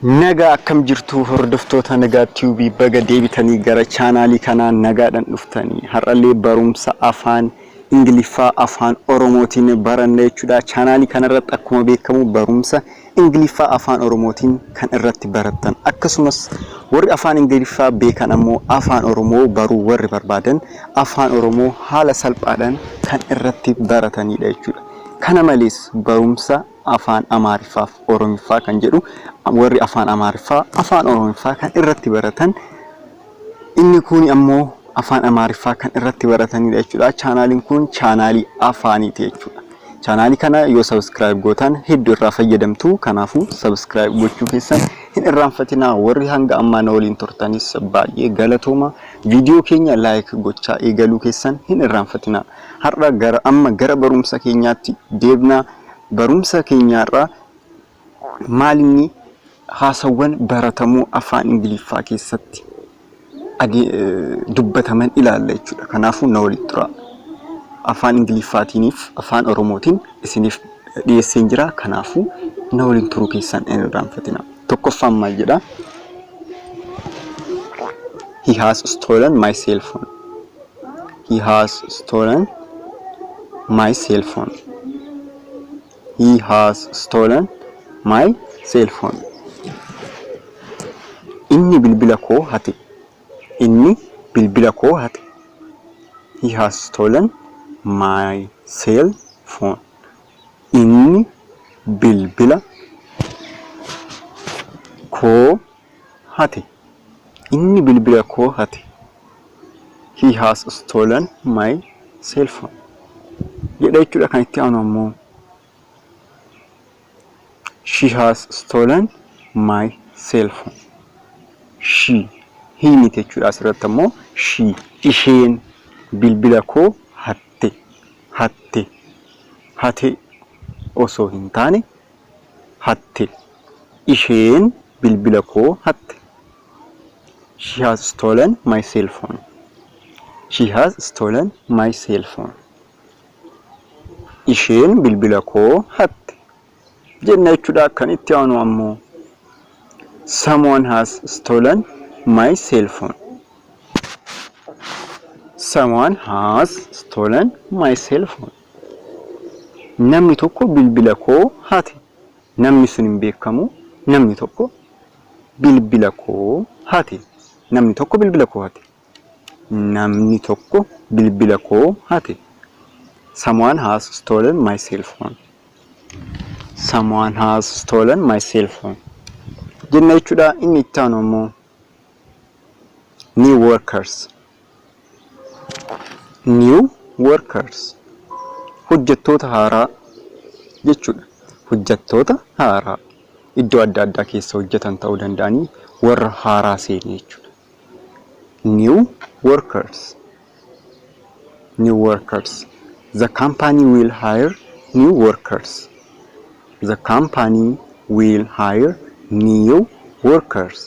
Nagaa akkam jirtu hordoftoota Nagaa Tube baga deebitanii gara chaanaalii kanaa nagaadhaan dhuftanii har'allee barumsa afaan Ingiliffaa afaan Oromootiin baranna jechuudha. Chaanaalii kanarratti akkuma beekamu barumsa Ingiliffaa afaan Oromootiin kan irratti barattan akkasumas warri afaan Ingiliffaa beekan ammoo afaan Oromoo baruu warri barbaadan afaan Oromoo haala salphaadhaan kan irratti baratanidha jechuudha. Kana malees barumsa Afaan Amaariffaa fi Oromiffaa kan jedhu warri Afaan Amaariffaa Afaan Oromiffaa kan irratti baratan inni kun ammoo Afaan Amaariffaa kan irratti baratanidha jechuudha. Chaanaaliin kun chaanaalii afaaniiti jechuudha. Chaanaalii kana yoo subscribe gootan hedduu irraa fayyadamtu. Kanaafuu subscribe gochuu keessan hin irraanfatinaa. Warri hanga ammaa na waliin turtanis baay'ee galatooma. Viidiyoo keenya like gochaa eegaluu keessan hin irraanfatinaa. Har'a gara amma gara barumsa keenyaatti deebna. Barumsa keenya har'aa maalinni haasawwan baratamoo afaan Ingiliffaa keessatti dubbataman ilaalla jechuudha. Kanaafuu na waliin turaa. Afaan Ingiliffaatiiniif afaan Oromootiin isiniif dhiyeesseen jira. Kanaafuu na waliin turuu keessan hin irraanfatinaa. Tokkoffaan maal jedhaa? He has stolen my cell phone. He has stolen my cell phone. He has stolen my cell phone. Inni bilbila koo hate. Inni bilbila koo hate. He has stolen my cell phone. Inni bilbila koo hate. Inni bilbila koo hate. He has stolen my cell phone. Jedha jechuudha. Kan itti aanu ammoo She has stolen my cell phone. She he miti jechuudha asirratti ammoo she isheen bilbila koo hatte hatte hate osoo hin taane hatte. Isheen bilbila koo hatte. She has stolen my cell phone. She has stolen my cell phone. Isheen bilbila koo hatte. Jenna jechuudha. Kan itti aanu ammoo Someone has stolen my cell phone. Someone has stolen my cell phone. Namni tokko bilbila koo hate. Namni sun hin beekamu. Namni tokko bilbila koo hate. Namni tokko bilbila koo hate. Namni tokko bilbila koo hate. Someone has stolen my cell phone. Someone has stolen my cell phone. Jenna jechuudha. Inni itti aanu ammoo new workers. New workers. Hojjettoota haaraa jechuudha. Hojjettoota haaraa iddoo adda addaa keessa hojjetan ta'uu danda'anii warra haaraa seene jechuudha. New workers. New workers. The company will hire new workers. The company will hire new workers.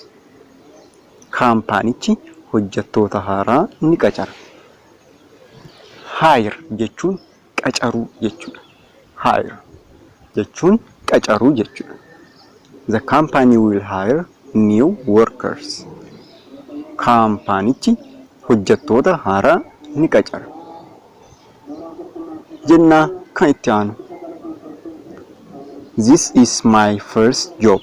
Kaampaanichi hojjettoota haaraa ni qacara. Hire jechuun qacaruu jechuudha. Hire jechuun qacaruu jechuudha. The company will hire new workers. Kaampaanichi hojjettoota haaraa ni qacara. Jennaa kan itti aanu. This is my first job.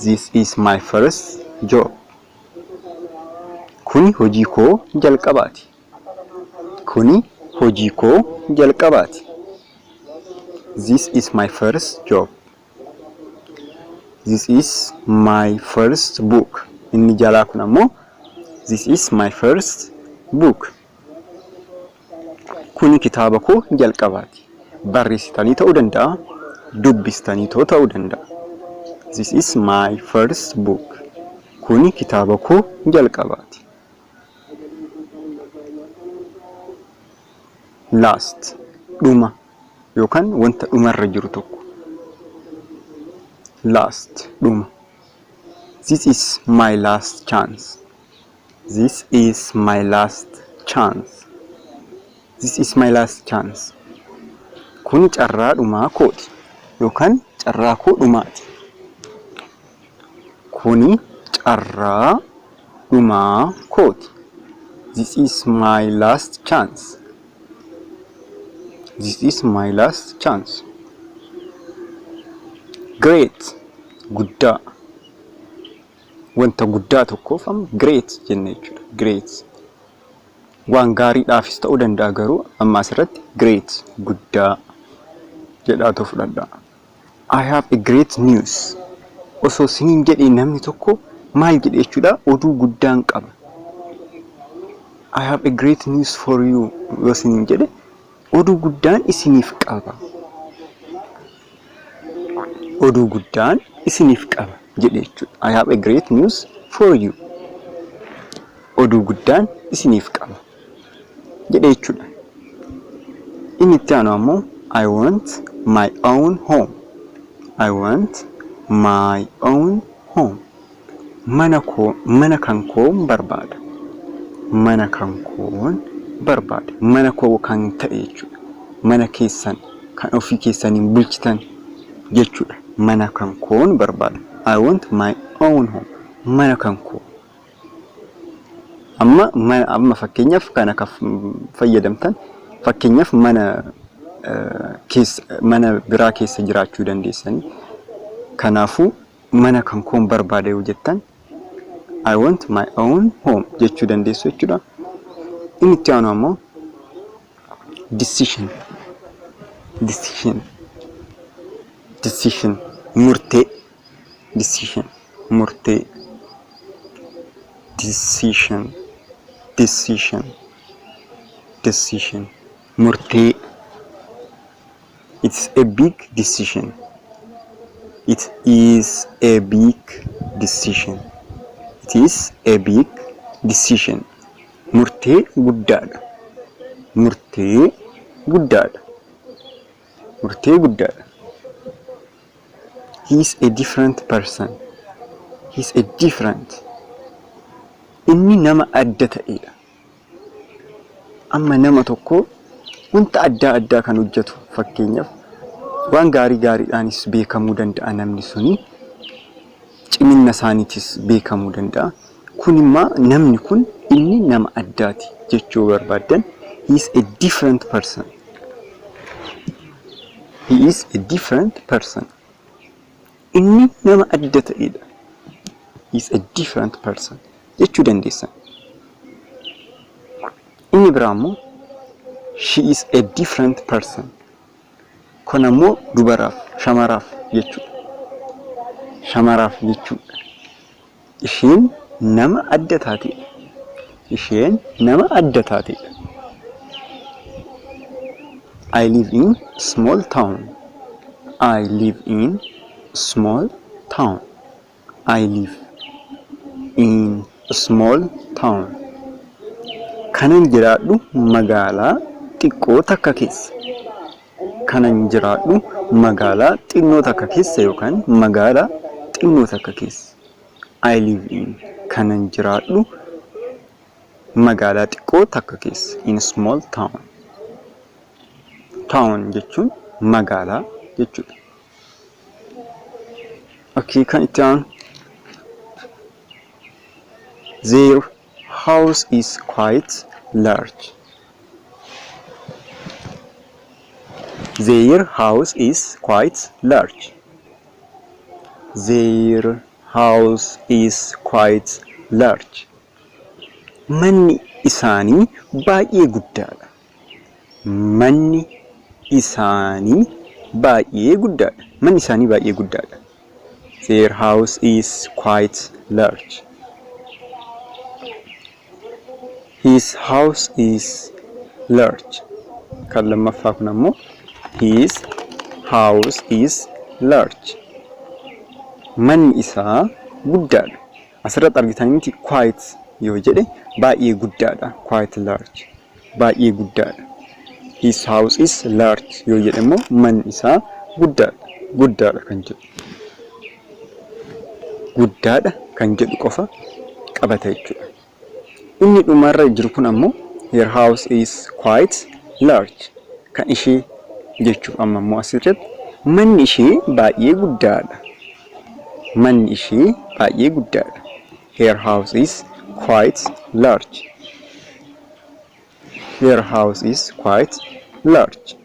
This is my first job. Kuni hojii koo jalqabaati. Kuni hojii koo jalqabaati. This is my first job. This is my first book. Inni jalaa kun ammoo This is my first book. Kuni kitaaba koo jalqabaati. Barreessitanii ta'uu danda'a, dubbistanii ta'uu danda'a. This is my first book. Kuni kitaaba koo jalqabaati. Last dhuma yookaan wanta dhumarra jiru tokko. Last dhuma. This is my last chance. This is my last chance. This is my last chance. Kun carraa dhumaa kooti yookaan carraa koo dhumaati. Kuni carraa dhumaa kooti. This is my last chance. This is my last chance. Great, guddaa. Wanta guddaa tokkoof amma great jenna jechuudha. Great. Waan gaariidhaafis ta'uu danda'a, garuu amma asirratti great, guddaa jedhaatu fudhadha. I have a great news. Osoo siniin jedhee namni tokko maal jedhe jechuudha? Oduu guddaan qaba. I have a great news for you yoo siniin jedhe, oduu guddaan isiniif qaba. Oduu guddaan isiniif qaba jedhe jechuudha. I have a great news for you. Oduu guddaan isiniif qaba jedhe jechuudha. Inni itti aanu ammoo I want my own home. I want my own home. Mana koo, mana kan koon barbaada. Mana kan koon barbaada. Mana koo kan ta'e jechuudha. Mana keessan kan ofii keessaniin bulchitan jechuudha. Mana kan koon barbaada. I want my own home. Mana kan koo. Amma mana, amma fakkeenyaaf kana kan fayyadamtan, fakkeenyaaf mana keessa, mana biraa keessa jiraachuu dandeessanii. Kanaafuu mana kan koon barbaada yoo jettan, I want my own home jechuu dandeessu jechuudha. Inni itti aanu ammoo decision. Decision. Decision, murtee. Decision, murtee. Decision. Decision. Decision, murtee. It's a big decision. It is a big decision. It is a big decision. Murtee guddaadha. Murtee guddaadha. Murtee guddaadha. He is a different person. He is a different. Inni nama adda ta'edha. Amma nama tokko wanta adda addaa kan hojjetu, fakkeenyaaf waan gaarii gaariidhaanis beekamuu danda'a, namni suni cimina isaaniitis beekamuu danda'a. Kun immoo namni kun inni nama addaati jechuu barbaaddan, he is a different person. He is a different person. Inni nama adda ta'edha. He is a different person jechuu dandeessan. Inni biraa immoo she is a different person. Kun ammoo dubaraaf, shamaraaf jechuudha. Shamaraaf jechuudha. Isheen nama adda taatedha. Isheen nama adda taatedha. I live in small town. I live in small town. I live in small town. Kanan jiraadhu magaalaa xiqqoo takka keessa. Kanan jiraadhu magaalaa xinnoo takka keessa yookaan magaalaa xinnoo takka keessa. I live in, kanan jiraadhu magaalaa xiqqoo takka keessa. In small town. Town jechuun magaalaa jechuudha. Okay, kan itti aanu, their house is quite large. Their house is quite large. Their house is quite large. Manni isaanii baay'ee guddaadha. Manni isaanii baay'ee guddaadha. Manni isaanii baay'ee guddaadha. Their house is quite large. His house is large. Kan lammaffaa kun ammoo his house is large. Manni isaa guddaadha. Asirratti argitanii miti, quite yoo jedhe baay'ee guddaadha. Quite large. Baay'ee guddaadha. His house is large yoo jedhe immoo manni isaa guddaadha. Guddaadha kan jedhu. Guddaadha kan jedhu qofa qabata jechuudha. Inni dhumarra jiru kun ammoo her house is quite large, kan ishee jechuuf. Amma immoo asirratti manni ishee baay'ee guddaadha. Manni ishee baay'ee guddaadha. Her house is quite large. Her house is quite large.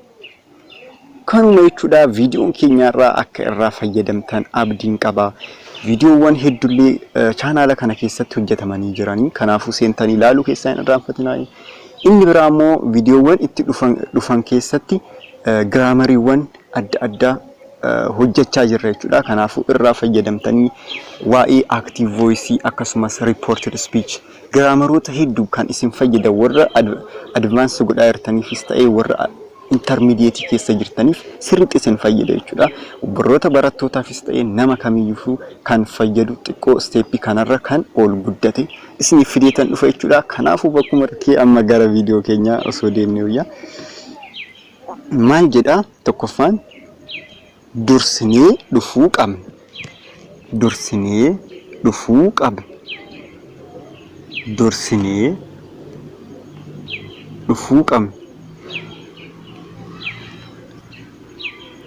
Kanuma jechuudha, viidiyoon keenya irraa akka irraa fayyadamtan abdiin qaba. Viidiyoowwan hedduullee chaanaala kana keessatti hojjetamanii jiranii. Kanaafuu seentanii ilaaluu keessan hin irraanfatinaa. Inni biraa immoo viidiyoowwan itti dhufan keessatti giraamariiwwan adda addaa hojjechaa jirra jechuudha. Kanaafuu irraa fayyadamtanii waa'ee active voice akkasumas reported speech, giraamaroota hedduu kan isin fayyadan, warra advance godhaa jirtaniifis ta'ee warra intermediate keessa jirtaniif sirriitti isin fayyada jechuudha. Warroota barattootaafis ta'ee nama kamiyyuu kan fayyadu, xiqqoo step kanarra kan ol guddate isiniif fideetan dhufa jechuudha. Kanaafuu bakkuma rakkee amma gara viidiyoo keenyaa osoo deemnee wayyaa. Maal jedhaa? Tokkoffaan, dursinee dhufuu qabna. Dursinee dhufuu qabna. Dursinee dhufuu qabna.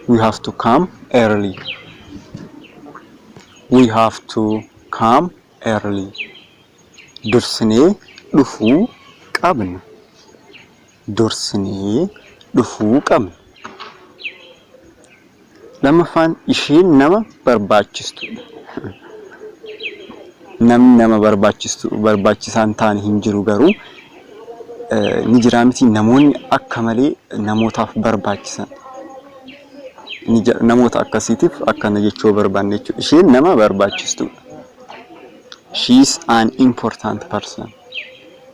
We have to come early. We have to come early. Dursinee dhufuu qabna. Dursinee dhufuu qabna. Lammaffaan, isheen nama barbaachistudha. Namni nama barbaachistu barbaachisaa hin taane hin jiru, garuu ni jira miti, namoonni akka malee namootaaf barbaachisan. Namoota akkasiitiif akkana jechuu barbaanne jechuudha. Isheen nama barbaachistudha. She is an important person.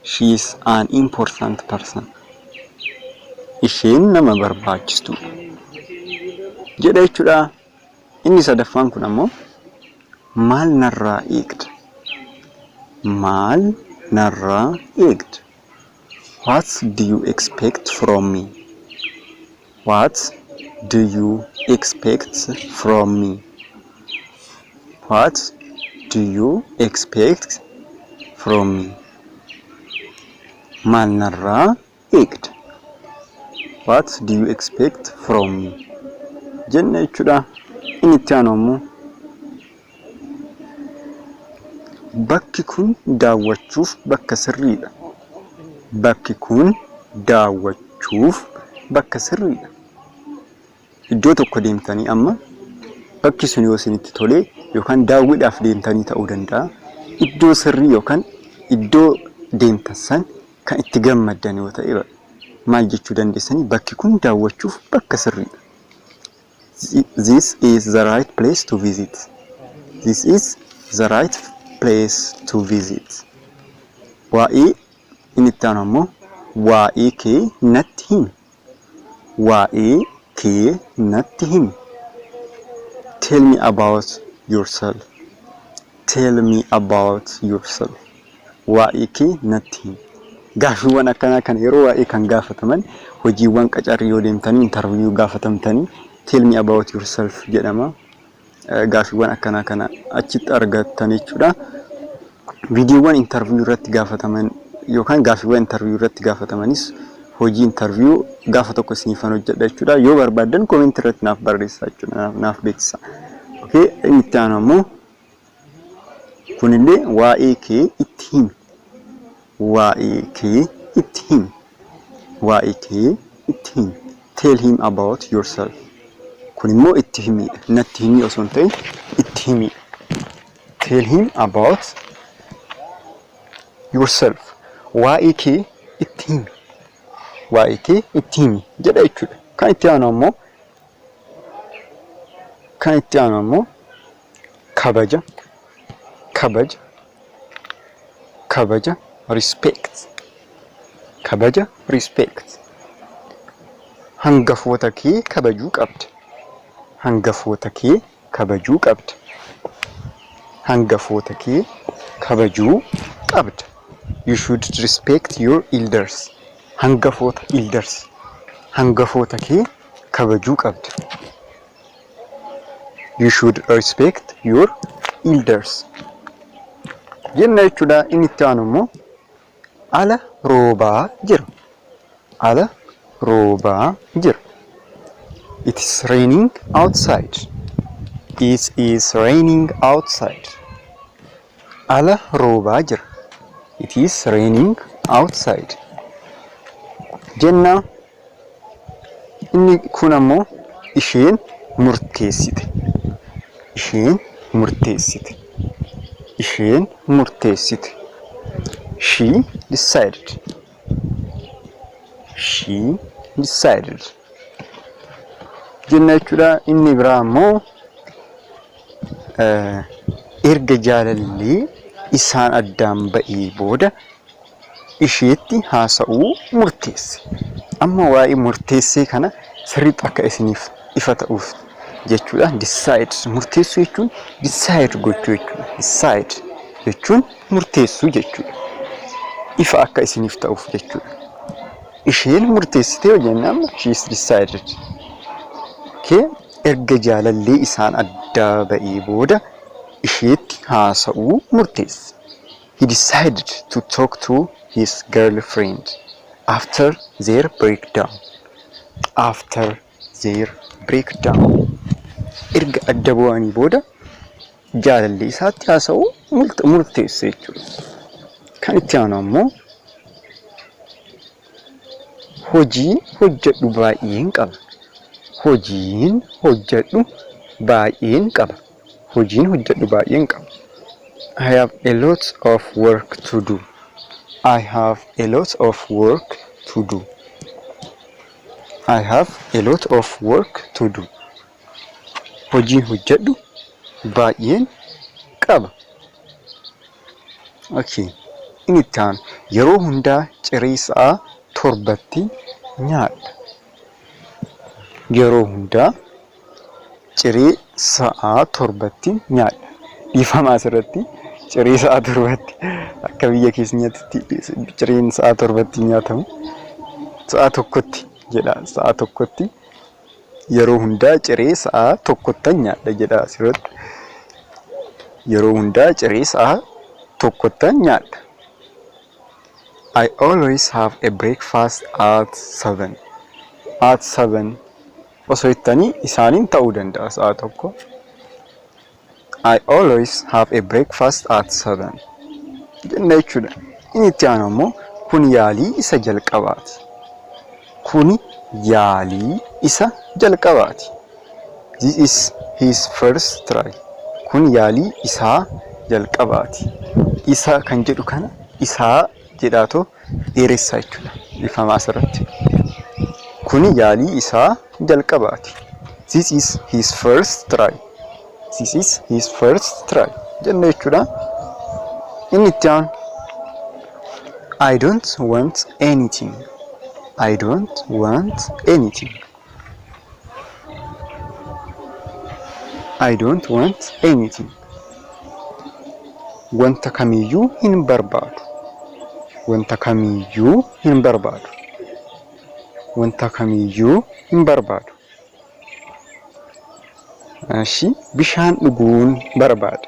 She is an important person. Isheen nama barbaachistudha jedha jechuudha. Inni sadaffaan kun ammoo, maal narraa eegda? Maal narraa eegda? What do you expect from me? What do you expect from me? What do you expect from me? Maal narraa eegda? What do you expect from me? Jenna jechuudha. Inni itti aanu ammoo, bakki kun daawwachuuf bakka sirriidha. Bakki kun daawwachuuf bakka sirriidha. Iddoo tokko deemtanii amma bakki sun yoo isinitti tole yookaan daawwiidhaaf deemtanii ta'uu danda'a. Iddoo sirrii yookaan iddoo deemtan san kan itti gammaddan yoo ta'e maal jechuu dandeessanii? Bakki kun daawwachuuf bakka sirriidha. This is the right place to visit. This is the right place to visit. Waa'ee inni itti aanu ammoo, waa'ee kee natti himi. Waa'ee kee natti himi. Tell me about yourself. Tell me about yourself. Waa'ee kee natti himi. Gaaffiiwwan akkanaa kana yeroo waa'ee kan gaafataman hojiiwwan qacarrii yoo deemtanii interview gaafatamtanii "Tell me about yourself" jedhama. Gaaffiiwwan akkanaa kana achitti argattan jechuudha. Viidiyoowwan interview irratti gaafataman yookaan gaaffiiwwan interview irratti gaafatamanis hojii interview gaafa tokko isiniifan hojjedha jechuudha. Yoo barbaaddan comment irratti naaf barreessaa jechuudha. Naaf beeksisa. Okay, inni itti aanu ammoo kunillee waa'ee kee itti himi. Waa'ee kee itti himi. Waa'ee kee itti himi. Tell him about yourself. Kun immoo itti himiidha. Natti himii osoo hin ta'in itti himiidha. Tell him about yourself. Waa'ee kee itti himi. Waa'ee kee itti himi jedha jechuudha. Kan itti aanu ammoo kabaja, kabaja, kabaja, respect. Kabaja, respect. Hangafoota kee kabajuu qabda. Hangafoota kee kabajuu qabda. Hangafoota kee kabajuu qabda. You should respect your elders. Hangafoota, elders. Hangafoota kee kabajuu qabda. You should respect your elders. Jenna jechuudha. Inni itti aanu immoo, ala roobaa jira. Ala roobaa jira. It is raining outside. It is raining outside. Ala roobaa jira. It is raining outside. Jenna. Inni kun ammoo isheen murteessite. Isheen murteessite. Isheen murteessite. She decided. She decided. Jenna jechuudha. Inni biraa ammoo erga jaalallee isaan addaan ba'ee booda isheetti haasa'uu murteesse. Amma waa'ee murteessee kana sirriitti akka isiniif ifa ta'uuf jechuudha. Decide, murteessuu jechuun decide gochuu jechuudha. Decide jechuun murteessuu jechuudha. Ifa akka isiniif ta'uuf jechuudha. Isheen murteessitee yoo jenne amma, she is decided. Okay. Erga jaalallee isaan addaa ba'ee booda isheetti haasa'uu murteesse. He decided to talk to his girlfriend after their breakdown. After their breakdown. Erga adda bu'anii booda jaalallee isaatti haasa'uu murteesse jechuudha. Kan itti aanu ammoo hojiin hojjedhu baay'een qaba. Hojiin hojjedhu baay'een qaba. Hojiin hojjedhu baay'een qaba. I have a lot of work to do. I have a lot of work to do. I have a lot of work to do. Hojiin hojjedhu baay'een qaba. Okay. Inni itti aanu yeroo hundaa ciree sa'a 7tti nyaadha. Yeroo hundaa ciree sa'a 7tti nyaadha. Dhiifama, asirratti ciree sa'a 7tti, akka biyya keenyaatti cireen sa'a 7tti nyaatamu. Sa'a 1tti jedha, sa'a 1tti. Yeroo hundaa ciree sa'a 1ttan nyaadha jedha asirratti. Yeroo hundaa ciree sa'a 1ttan nyaadha. I always have a breakfast at 7. At 7 osoo jettanii isaaniin ta'uu danda'a sa'a 1. I always have a breakfast at 7 jenna jechuudha. Inni itti aanu ammoo kun yaalii isa jalqabaati. Kuni yaalii isa jalqabaati. This is his first try. Kun yaalii isaa jalqabaati. Isa kan jedhu kana isaa jedhaatoo dheeressaa jechuudha. Dhiifama asirratti. Kuni yaalii isaa jalqabaati. This is his first try. This is his first try jenna jechuudha. Inni itti aanu I don't want anything. I don't want anything. I don't want anything. Wanta kamiyyuu hin barbaadu. Wanta kamiyyuu hin barbaadu. Wanta kamiyyuu hin barbaadu. Eshi, bishaan dhuguun barbaada.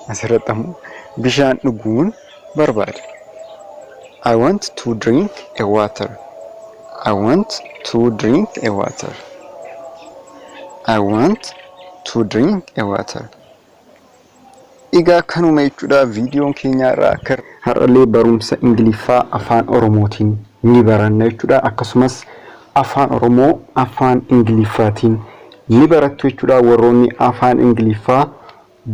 Asirratti ammoo bishaan dhuguun barbaada. I want to drink a water. I want to drink a water. I want to drink a water. Egaa kanuma jechuudha viidiyoon keenya irraa. Akka har'allee barumsa Ingiliffaa afaan Oromootiin ni baranna jechuudha. Akkasumas afaan Oromoo afaan Ingiliffaatiin ni barattu jechuudha. Warroonni afaan Ingiliffaa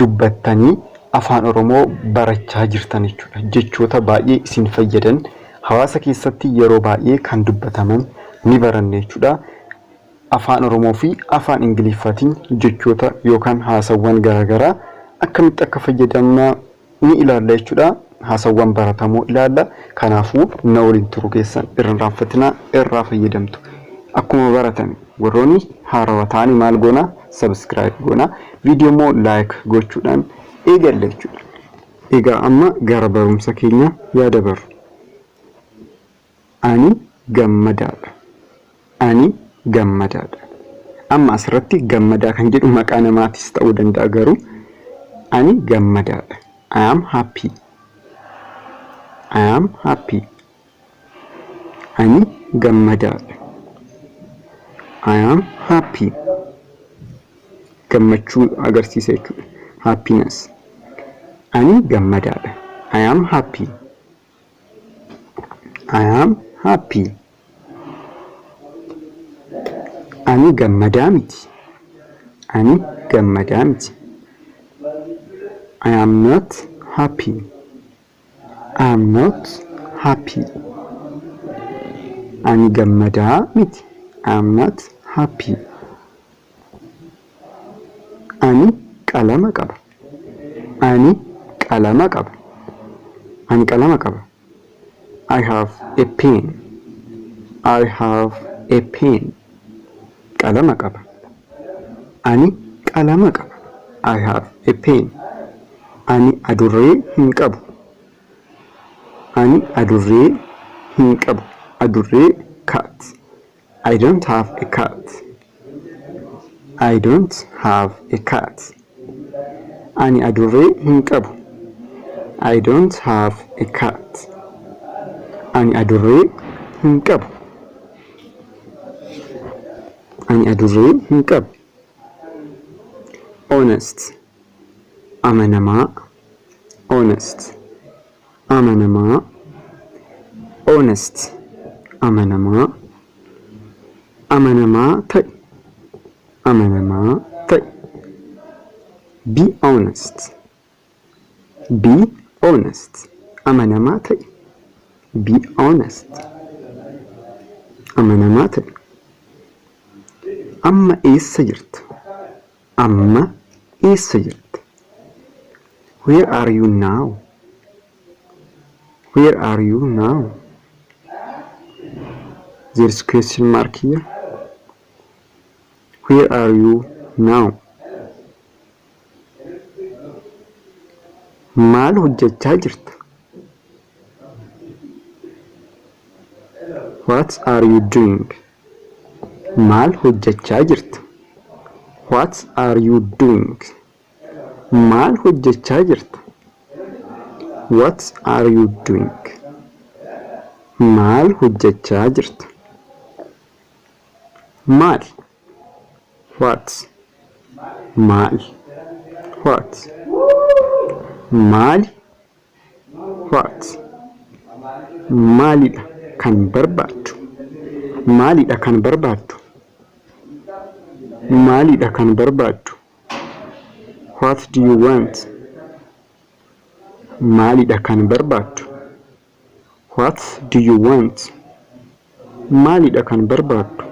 dubbattanii afaan Oromoo barachaa jirtan jechuudha. Jechoota baay'ee isin fayyadan, hawaasa keessatti yeroo baay'ee kan dubbataman ni baranna jechuudha. Afaan Oromoo fi afaan Ingiliffaatiin jechoota yookaan haasawwan garaagaraa akkamitti akka fayyadamna ni ilaalla jechuudha. Haasawwan baratamoo ilaalla. Kanaafuu na waliin turuu keessan irra irraanfatinaa, irraa fayyadamtu. Akkuma baratame warroonni haarawaa ta'anii maal goona? Subscribe goona. Viidiyoo immoo like gochuudhaan eegalla jechuudha. Egaa amma gara barumsa keenya yaada barru. Ani gammadaadha. Ani gammadaadha. Amma asirratti gammadaa kan jedhu maqaa namaatis ta'uu danda'a, garuu ani gammadaadha. I am happy. I am happy. Ani gammadaadha. I am happy. Gammachuu agarsiisa jechuudha. Happiness. Ani gammadaadha. I am happy. I am happy. Ani gammadaa miti. Ani gammadaa miti. I am not happy. I am not happy. Ani gammadaa miti. I am not happy. Ani qalama qaba. Ani qalama qaba. Ani qalama qaba. I have a pen. I have a pen. Qalama qaba. Ani qalama qaba. I have a pen. Ani adurree hin qabu. Ani adurree hin qabu. Adurree, cat. I don't have a cat. I don't have a cat. Ani adurree hin qabu. I don't have a cat. Ani adurree hin qabu. Ani adurree hin qabu. Honest. Amanamaa. Honest. Amanamaa. Honest. Amanamaa. Amanamaa ta'i. Amanamaa ta'i. Be honest. Be honest. Amanamaa ta'i. Be honest. Amanamaa ta'i. Amma eessa jirta? Amma eessa jirta? Where are you now? Where are you now? There is question mark here. Where are you now? Maal hojjechaa jirta? What are you doing? Maal hojjechaa jirta? What are you doing? Maal hojjechaa jirta? What are you doing? Maal hojjechaa jirta? Maal? What? Maal? What? Maali? What? Maalidha kan barbaaddu? Maalidha kan barbaaddu? Maalidha kan barbaaddu? What do you want? Maalidha kan barbaaddu? What do you want? Maalidha kan barbaaddu?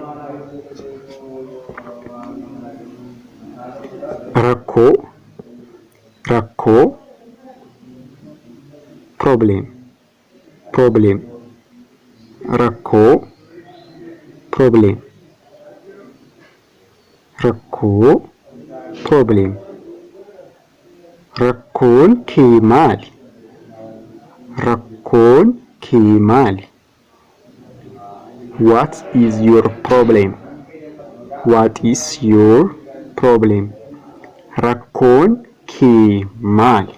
Rakkoo, rakkoo, problem, problem, rakkoo, problem, rakkoo, problem. Rakkoon kee maali? Rakkoon kee maali? What is your problem? What is your problem? Rakkoon kee maali?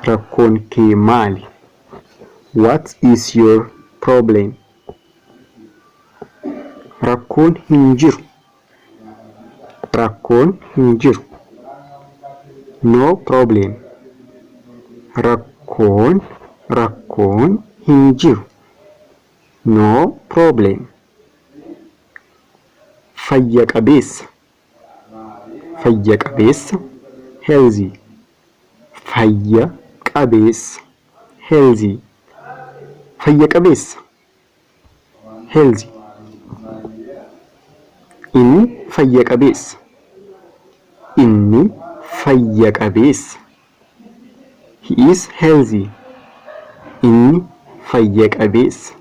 Rakkoon kee maali? What is your problem? Rakkoon hin jiru. Rakkoon hin jiru. No problem. Rakkoon, rakkoon hin jiru. No problem. Fayya qabeessa. Fayya qabeessa. Healthy. Fayya qabeessa. Healthy. Fayya qabeessa. Healthy. Inni fayya qabeessa. Inni fayya qabeessa. He is healthy. Inni fayya qabeessa.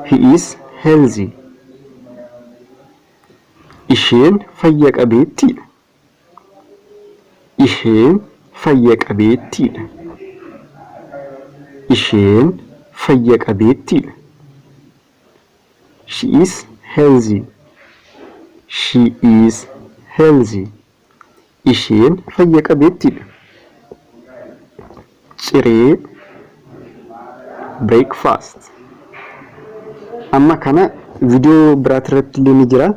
He is healthy. Isheen fayya qabeettiidha. Isheen fayya qabeettiidha. Isheen fayya qabeettiidha. She is healthy. She is healthy. Isheen fayya qabeettiidha. Ciree, breakfast. Amma kana viidiyoo biraati irratti illee ni jira.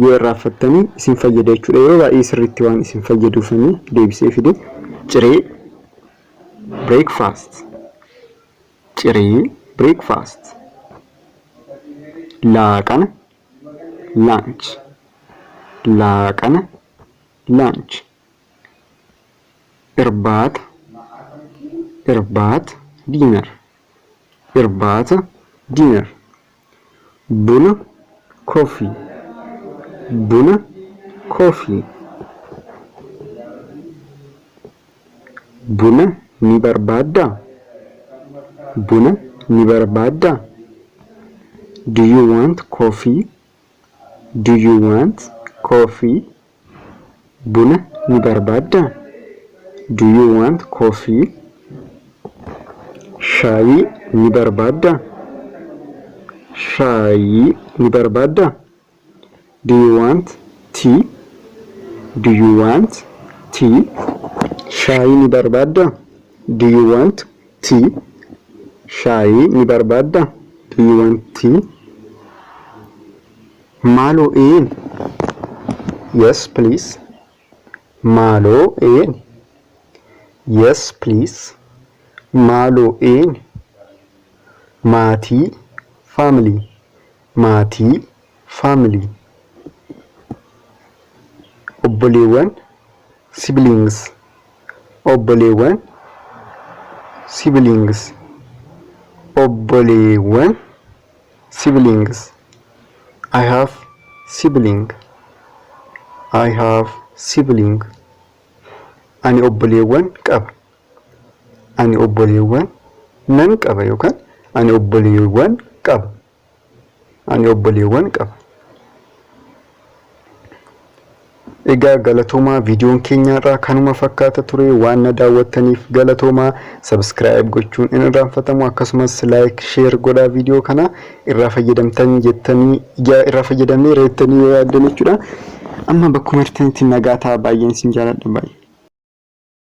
Yoo irraanfattanii isin fayyada jechuudha. Yeroo baay'ee sirriitti waan isin fayyaduufanii deebisee fide. Ciree, breakfast. Ciree, breakfast. Laaqana, lunch. Laaqana, lunch. Irbaata, irbaata, dinner. Irbaata, dinner. Buna, coffee. Buna, coffee. Buna ni barbaaddaa? Buna ni barbaaddaa? Do you want coffee? Do you want coffee? Buna ni barbaaddaa? Do you want coffee? Shaayii ni barbaaddaa? Shaayii ni barbaaddaa? Do you want tea? Do you want tea? Shaayii ni barbaaddaa? Do you want tea? Shaayii ni barbaaddaa? Do you want tea? Maaloo een. Yes, please. Maaloo een. Yes, please. Maaloo een. Maatii, family. Maatii, family. Obboleewwan, siblings. Obboleewwan, siblings. Obboleewwan, siblings. I have sibling. I have sibling. Ani obboleewwan qaba. Ani obboleewwan nan qaba yookaan ani obboleewwan qaba. Ani obboleewwan qaba. Egaa galatoomaa, viidiyoon keenya irraa kanuma fakkaata ture. Waan na daawwattaniif galatoomaa. Subscribe gochuun hin irraanfatamu. Akkasumas like, share godhaa viidiyoo kana irraa fayyadamtan jettanii, irraa fayyadamnee reettanii yoo yaaddan jechuudha. Amma bakkuma jirtanitti nagaa ta'a. Baay'een isin jaaladha, baay'ee.